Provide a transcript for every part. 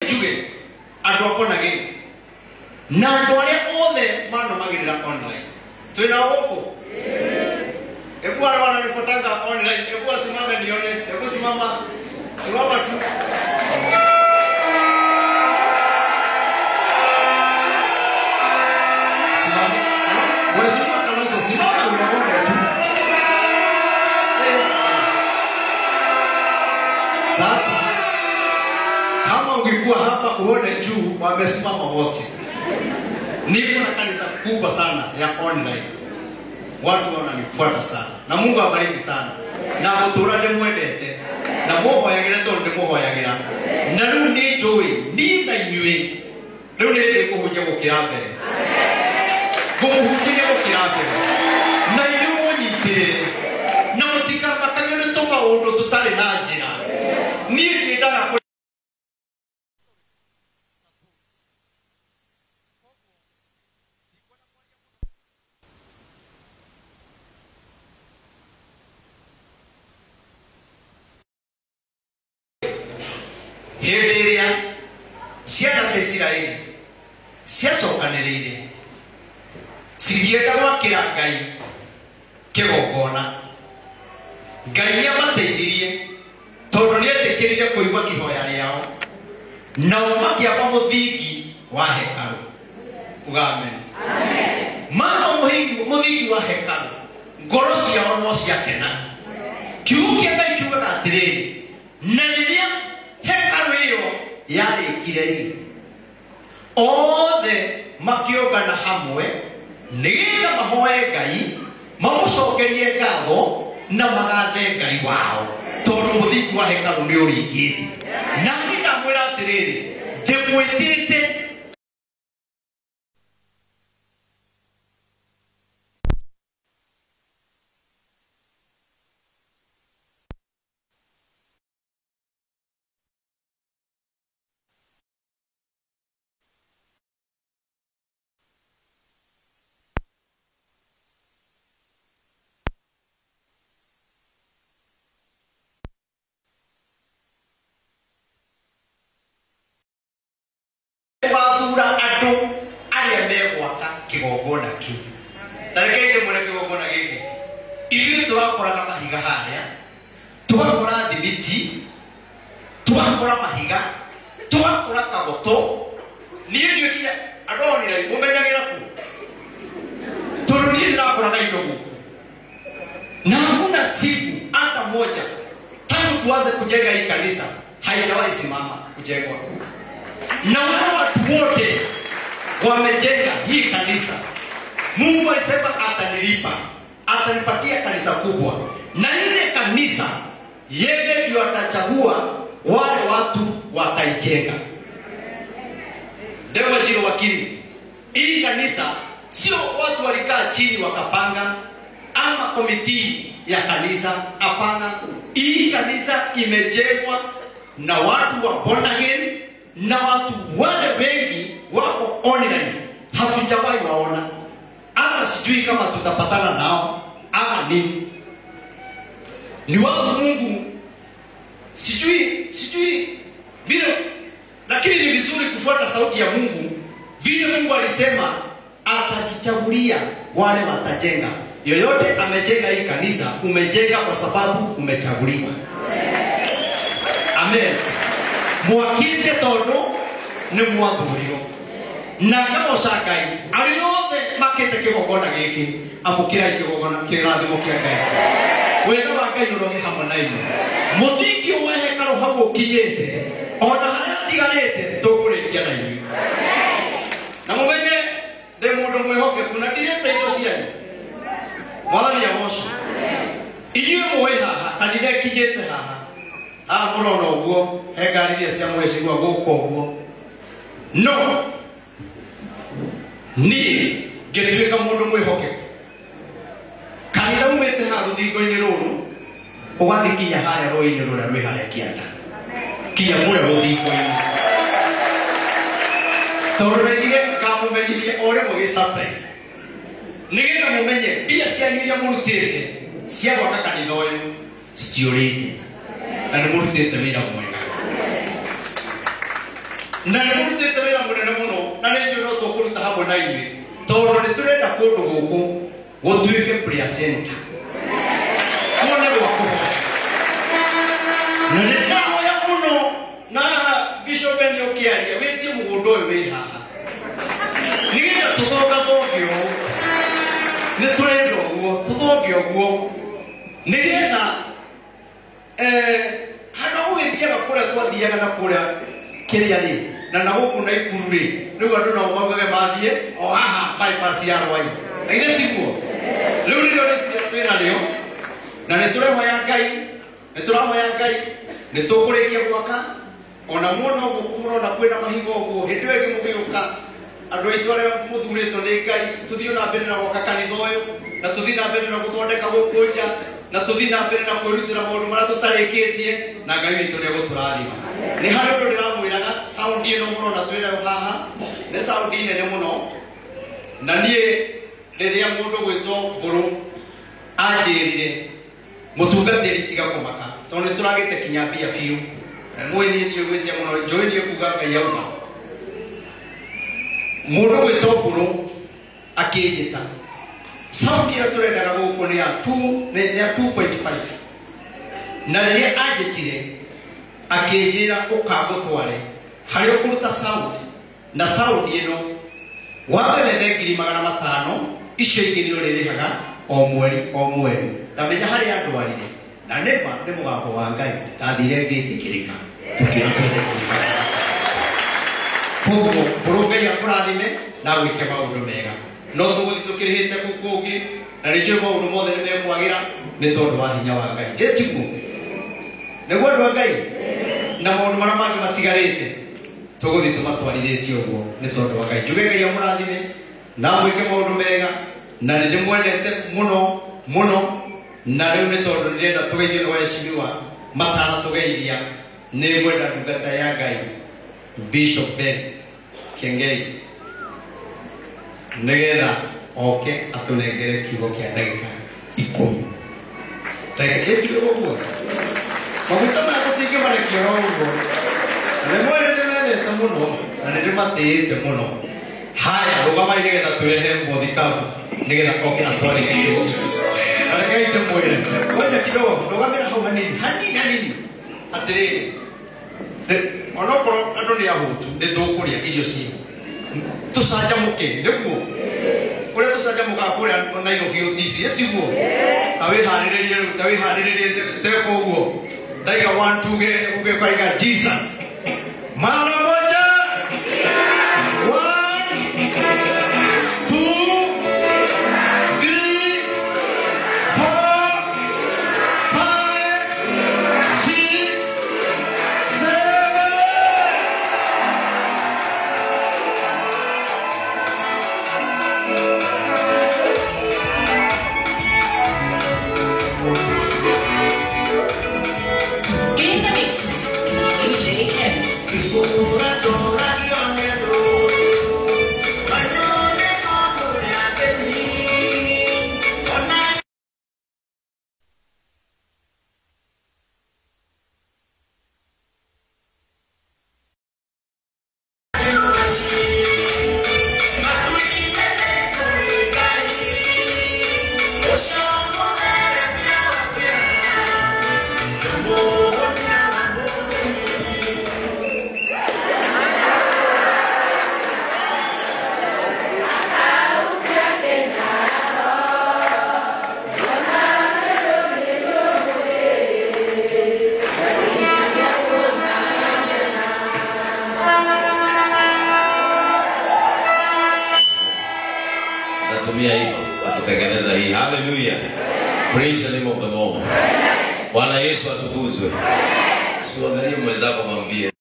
Njuge andũ akwa na gĩ na andũ arĩa othe manũmagĩrĩra online twĩna gũkũ. Hebu wale wananifuatanga online, hebu wasimame nione, hebu simama, simama tu. Simama. Mheshimiwa Kalonzo, simama unaona tu. Sasa kama ungekuwa hapa uone juu wamesimama wote. Niko na kanisa kubwa sana ya online. Watu wananifuata sana. Na Mungu awabariki sana. Na mutura ndimwendete. Na muhoyagira tondu ndimuhoyagira. Na riu ni njui ni na inyui. Riu ni ndikuhunjia gukira mbere. Ngumuhunjia gukira mbere. Na inyui munyitirire. Na mutikamakagio ni tumaundu tutari na njira. Niĩ ndiendaga hĩndĩ ĩrĩa ciana cia Isiraeli ciacokanĩrĩire cikĩenda gwakĩra Ngai kĩgongona, Ngai nĩamateithirie tondũ nĩetĩkĩrire kũigua ihoya rĩao, nao makĩamba mũthingi wa hekarũ. Uga amen. Mama mũthingi wa hekarũ, ngoro ciao no ciakenaga. Kiugo kĩa Ngai kiugaga atĩrĩrĩ, na rĩrĩa hekarũ ĩyo yarĩkire rĩ, othe makĩũngana hamwe nĩgetha mahoe Ngai, mamũcokerie ngatho na magathe Ngai wao, tondũ mũthingi wa hekarũ nĩ ũrĩkĩte. Na niĩ ndamwĩra atĩrĩrĩ, ndĩmwĩtĩte wathura andũ arĩa megwaka kĩgongona kĩu. Ta rekei ndĩmwĩre kĩgongona gĩkĩ, ithuĩ tũrakoraga mahiga harĩa, tũgakora thimiti, tũgakora mahiga, tũgakora kagoto. Niĩ ndiũĩ nginya andũ onire mũmenyagĩra kũ, tondũ niĩ ndĩrakoraga indo gũkũ. Na hakuna siku hata moja tangu tuanze kujenga hii kanisa haijawahi simama kujengwa. Na wale watu wote wamejenga hii kanisa, Mungu alisema atanilipa, atanipatia kanisa kubwa. Na ile kanisa yeye ndio atachagua wale watu wataijenga. Ndewa jiro wakili, hii kanisa sio watu walikaa chini wakapanga ama komiti ya kanisa. Hapana, hii kanisa imejengwa na watu wa born again, na watu wale wengi wako online, hatujawahi waona, hata sijui kama tutapatana nao ama nini. Ni watu Mungu sijui vile, lakini ni vizuri kufuata sauti ya Mungu. Vile Mungu alisema atajichagulia wale watajenga. Yoyote amejenga hii kanisa, umejenga kwa sababu umechaguliwa. Amen. Mwakite tondu ni mwathurirwo na ngagoca Ngai arĩa othe makĩte kĩgongona gĩkĩ, amũkĩrai kĩgongona kĩrathimo kĩa Ngai. Wega wa Ngai ũroge hamwe na inyuĩ. Mũthingi wa hekarũ hau ũkinyĩte, ona harĩa atigarĩte tũkũrĩkia na inyuĩ. Na mũmenye ndĩ mũndũ mwĩhokeku na ndirĩte indo cianyu. Mwathani agocwo. Inyuĩ mũĩ haha, kanitha ĩkinyĩte haha. Haha mũrona ũguo, he ngari iria cia mũhecigua gũkũ ũguo. No niĩ ngĩtuĩka mũndũ mwĩhokeku. Kanitha umĩte haha rũthingo-inĩ rũrũ ũgathiĩ kinya harĩa rũĩ-inĩ rũrĩa rwĩ harĩa kĩanda, kinya kũrĩa rũthingo-inĩ, tondũ ndaigire ngamũmenyithia o rĩmwe gĩ surprise, nĩgetha mũmenye mbia cianyu iria mũrutĩte cia gwaka kanitha ũyũ citiũrĩte, na nĩ mũrutĩte wĩra mwega. Na nĩ mũrutĩte wĩra mũnene mũno na nĩ njũĩ no tũkũruta hamwe na inyuĩ tondũ nĩ tũrenda kũndũ gũkũ gũtuĩke prayer center. Kuone gwa kũhoya. Na nĩ ndĩrahoya mũno na Bishop Ben ũkĩaria wĩtie mũgũnda ũyũ wĩ haha. Nĩgetha tũthongathonge ũũ. Nĩ tũrenda ũguo, tũthonge ũguo. Nĩgetha handũ gũgĩthiaga kũrĩa twathiaga na kũrĩa kĩrĩa rĩ na na gũkũ na Ikuru rĩ rĩu andũ nao maugage mathiĩ o haha bypass ya Rwai. Na githĩ tiguo? Rĩu nĩrĩo rĩciria twĩnarĩo na nĩ tũrehoya Ngai, nĩ tũrahoya Ngai nĩ tũkũrĩkia gwaka ona muona ũguo mũrona kwĩna mahiga ũguo hĩndĩ ĩyo ĩngĩ mũgĩũka andũ aitũ arĩa mũthurĩtwo nĩ Ngai tũthiĩ na mbere na gwaka kanitha ũyũ na tũthiĩ na mbere na gũthondeka gũkũ nja na tũthiĩ na mbere na kwĩrutĩra maũndũ marĩa tũtarĩkĩtie na Ngai witũ nĩ egũtũrathima. Nĩ harĩ ũndũ ndĩramwĩraga sound ĩno mũrona twĩnayo haha nĩ sound nene mũno na niĩ rĩrĩa mũndũ gwĩtwo Mbũrũ anjĩrire mũtungatĩri tiga kũmaka tondũ nĩ tũragĩte kinya mbia biũ na mũĩ niĩ ndiũĩ gwĩtia mũno njũĩ niĩ kuga Ngai auga. Mũndũ gwĩtwo Mbũrũ akĩnjĩta sound ĩrĩa tũrendaga gũkũ nĩ ya 2.5 na rĩrĩa anjĩtire akĩnjĩra ũkangũtware harĩa ũkũruta sound na sound ĩno wambe wethe 500,000 icio ingĩ nĩ ũrĩrĩhaga o mweri o mweri. Ta menya harĩa andwarire na nĩma nĩ mũgambo wa Ngai ndathire ngĩtĩkĩrĩka tũkĩra twethe 500,000. Koguo Mbũrũ Ngai akũrathime na gwĩke maũndũ mega no tũgũthiĩ tũkĩrĩhĩte kũu kũngĩ na nĩ njũĩ maũndũ mothe nĩ mekwagĩra nĩ tondũ wa hinya wa Ngai. Ĩtiguo nĩguo andũ a Ngai na maũndũ marĩa mangĩ matigarĩte tũgũthiĩ tũmatwarithĩtie ũguo nĩ tondũ wa Ngai. Njuge Ngai amũrathime na mwĩke maũndũ mega na nĩ ndĩmwendete mũno mũno na rĩu nĩ tondũ ndĩrenda tũgeithio nĩ waheshimiwa matanatũgeithia nĩ ngwenda ndungata ya Ngai Bishop Ben Kiengei nĩgetha oke atũnengere kiugo kĩa ndagĩka 10. Ndagĩka ĩtigĩrwo ũguo maguta maya tũtingĩmarekia oro ũguo na nĩ mwene nĩmendete mũno na nĩ ndĩmatĩĩte mũno. Haya rũgamai nĩgetha tũrehe mũthikabu nĩgetha oke atwarĩrie kiugo. Na rekei ndĩmwĩre ngoja kidogo ndũgamĩra hau hanini hanini hanini atĩrĩrĩ onokorwo andũ nĩ ahũtu nĩ tũkũrĩa irio ciao tũcanjamũke nĩguo ũrĩa tũcanjamũkaga kũrĩa Nairobi OTC ĩtiguo ta wĩharĩrĩrie rĩu ta wĩharĩrĩrie teko ũguo ndaiga 1 2 ũgĩkaiga Jesus mara moja 1 2 3 4 5 6 7. In the mix, DJ Evans. Natumia hiyo wakitengeneza hii. Hallelujah. Praise the name of the Lord. Bwana Yesu atukuzwe. Siangalie mwenzako mwambie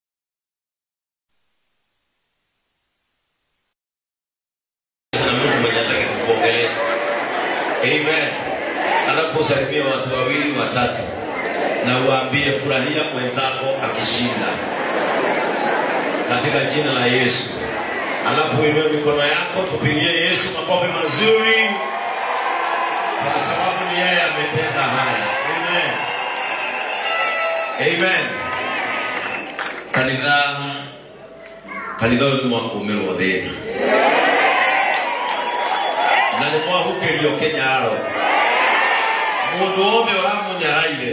na mtu mwenye anataka kukuongelesha. Amen. Alafu usalimie watu wawili watatu na uambie furahia mwenzako akishinda katika jina la Yesu. Alafu inue mikono yako tupigie Yesu makofi mazuri kwa sababu ni yeye ametenda haya. Amen. Amen. Kanitha Kanitha ũyũ nĩ mwakũmĩrwo thĩna na nĩ mwahukĩrio kĩnyaro mũndũ wothe ũramũnyaraire.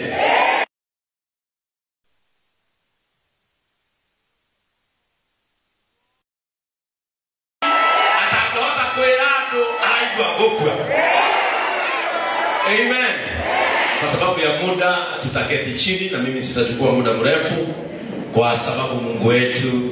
Atangĩhota kwĩra andũ araigua gũkua. Amen. Kwa sababu ya muda tutaketi chini na mimi sitachukua muda mrefu kwa sababu Mungu wetu